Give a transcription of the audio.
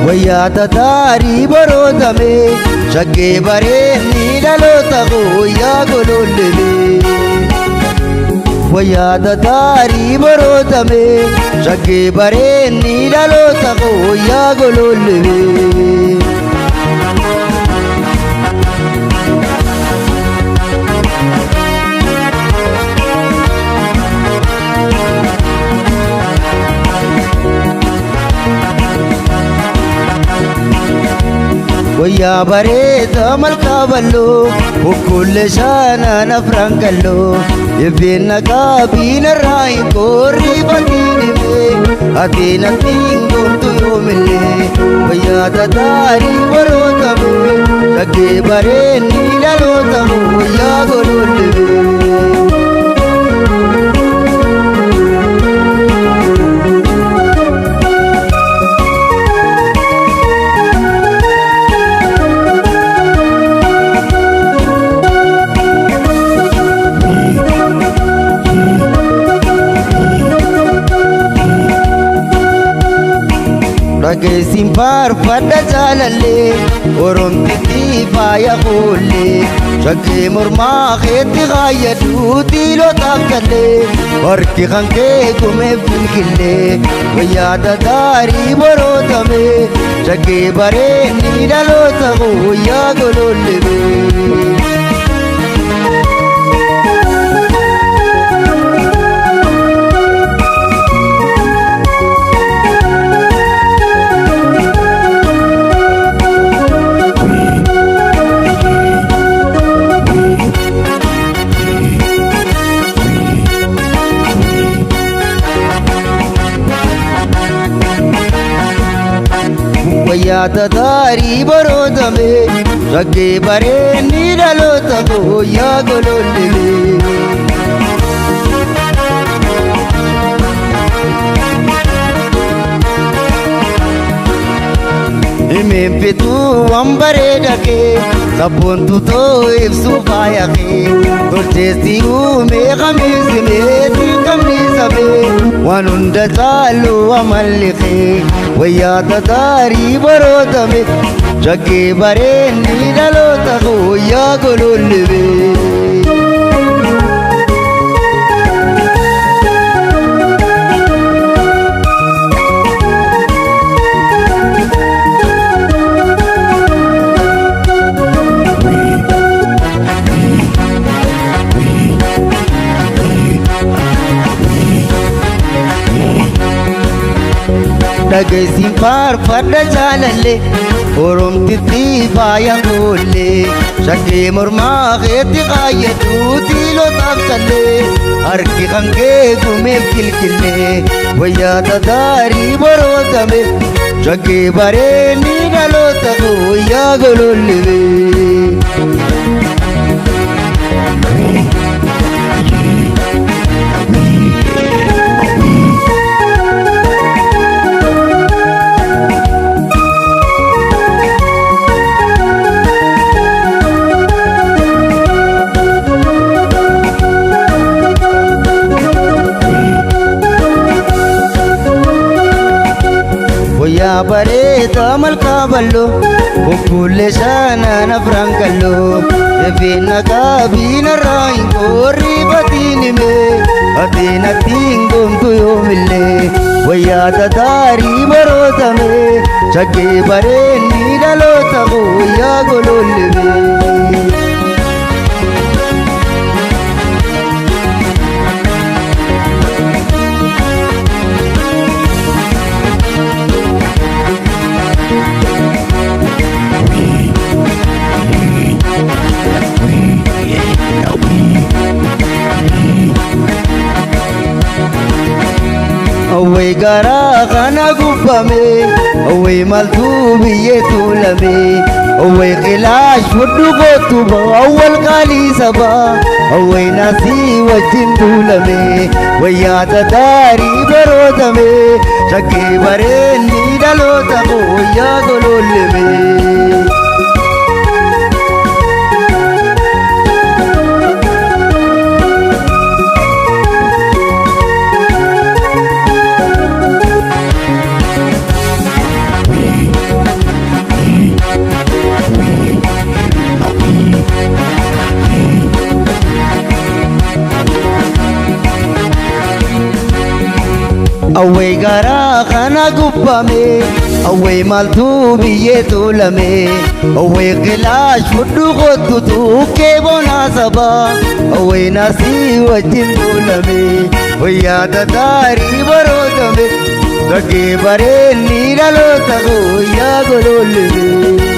Wayyaa tataarii borootame shaggee bareenni dhaloota wayyaa golollee. Wayyaa tataarii borootame shaggee bareenni dhaloota wayyaa golollee. Wayyaa bareeda malkaa balloo bukkulle shaanaan afran qalloo ebbeen naqaa biinarraa hin qorri fatiin himee ati natti hin goontu yoomillee wayyaa tataarii barootame shaggee bareenni dhaloota wayyaa golollee. Dhageessin faarfadha jaalallee Oromtitti faaya kuullee shaggee mormaa keetti kaayyadhu tiilotaaf kallee harki kan kee gumeef bilkillee wayyaa tataarii borootame shaggee bareenni dhaloota wayyaa golollee. Wayyaa tataarii barootame shaggee bareenni dhaloota wayyaa golollee. Himeen fituu waan bareeda kee sabboontu too ibsuu faaya kee tolcheessi uumee kamiisi meetii kamniisame waan hunda caalu amalli kee wayyaa tataarii barootame shaggee bareenni dhaloota wayyaa golollee. Dhageessin faarfadha jaalallee Oromtitti faaya kuullee shaggee mormaa keetti kaayyadhu tiilotaaf callee harki kan kee gumeef kilkillee wayyaa tataarii borootame shaggee bareenni dhaloota wayyaa golollee. Wayyaa bareeda malkaa balloo bukkulle shaanaan afran qalloo ebbeen naqaa biinarraa hin qorri batiin himee ati natti hin goontu yoomillee wayyaa tataarii barootame shaggee bareenni dhaloota wayyaa golollee. Awwee garaa kana gubbame awwee maaltu biyyee tuulame awwee qilaash fudhu kootu awwal qaalii saba awwee naasii wajjin tuulame wayyaa tataarii barootame shaggee bareenni dhaloota wayyaa gololleme. Awwee garaa kana gubbame, awwee maaltu biyyee tuulame, awwee qilaash fudhu kottu tuukkee bonaa sabaa, awwee naasii wajjin tuulame, wayyaa taarii barootame, bakkee bareenni dhaloota guyyaa goloollime.